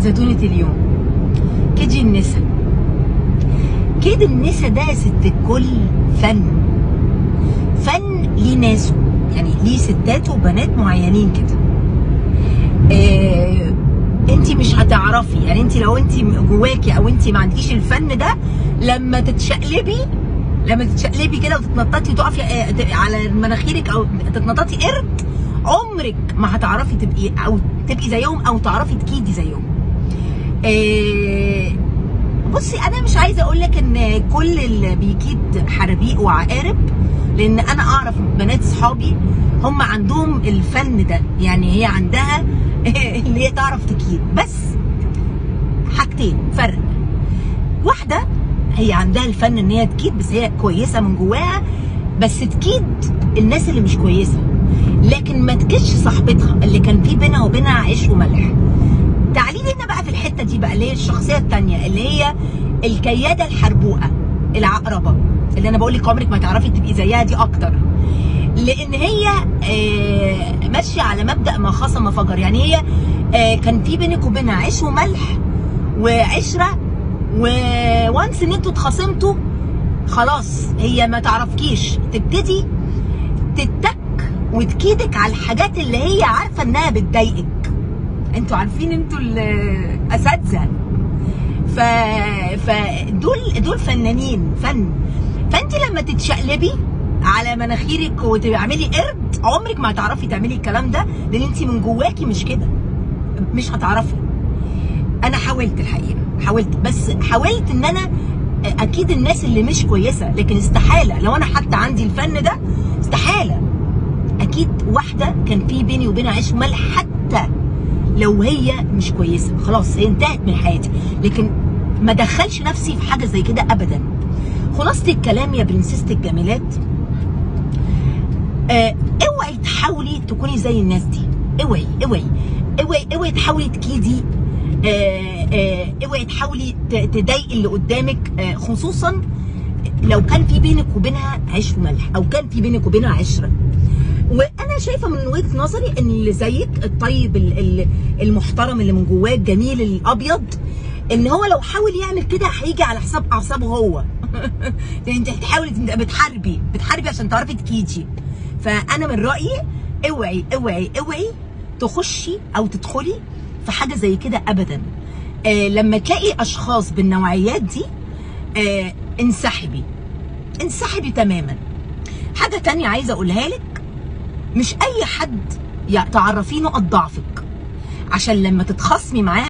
زيتونة اليوم كيدي النسا. كيد النسا ده يا ست الكل فن، فن ليه ناسه، يعني ليه ستات وبنات معينين كده. انت مش هتعرفي، يعني انت لو انت جواكي او انت ما عندكيش الفن ده، لما تتشقلبي كده وتتنططي وتقفي على مناخيرك او تتنططي قرد، عمرك ما هتعرفي تبقي او تبقي زيهم او تعرفي تكيدي زيهم. بصي، انا مش عايزه اقول لك ان كل اللي بيكيد حرابيق وعقارب، لان انا اعرف بنات صحابي هم عندهم الفن ده، يعني هي عندها اللي هي تعرف تكيد. بس حاجتين فرق، واحدة هي عندها الفن ان هي تكيد، بس هي كويسة من جواها، بس تكيد الناس اللي مش كويسة، لكن ما تكيدش صاحبتها اللي كان في بينها وبينها عيش وملح. تعالي لنا بقى في الحتة دي بقى، اللي هي الشخصية الثانية اللي هي الكياده الحربوقه العقربه، اللي انا بقول لك عمرك ما تعرفي تبقي زيها دي اكتر، لان هي ماشية على مبدا ما خصم فجر. يعني هي كان في بينك وبينها عيش وملح وعشرة، وانس ان انتوا اتخاصمتوا خلاص هي ما تعرفكيش، تبتدي تتك وتكيدك على الحاجات اللي هي عارفه انها بتضايقك. انتوا عارفين، انتوا الاساتذة، فدول فنانين فن. فانت لما تتشقلبي على مناخيرك وتعملي قرد، عمرك ما هتعرفي تعملي الكلام ده، لان انت من جواكي مش كده، مش هتعرفي. انا حاولت الحقيقة، حاولت، بس حاولت ان انا اكيد الناس اللي مش كويسة، لكن استحالة لو انا حتى عندي الفن ده استحالة اكيد واحدة كان في بيني وبينها عيش وملح، حتى لو هي مش كويسة خلاص هي انتهت من حياتي، لكن ما دخلش نفسي في حاجة زي كده ابدا. خلاصه الكلام يا برنسيسة الجميلات، اوعي تحاولي تكوني زي الناس دي، اوعي اوعي اوعي اوعي تحاولي تكيدي، اوعي تحاولي تضايقي اللي قدامك، خصوصا لو كان في بينك وبينها عيش وملح او كان في بينك وبينها عشرة. وانا شايفه من وجهه نظري ان اللي زيك الطيب المحترم اللي من جواه الجميل الابيض، ان هو لو حاول يعمل كده هيجي على حساب اعصابه هو. انت هتحاولي بتحاربي عشان تعرفي تكيدي. فانا من رايي اوعي اوعي اوعي تخشي او تدخلي في حاجة زي كده ابدا. لما تلاقي اشخاص بالنوعيات دي انسحبي، انسحبي تماما. حاجة تانية عايزه اقولها لك، مش اي حد تعرفيه نقط ضعفك، عشان لما تتخاصمي معاه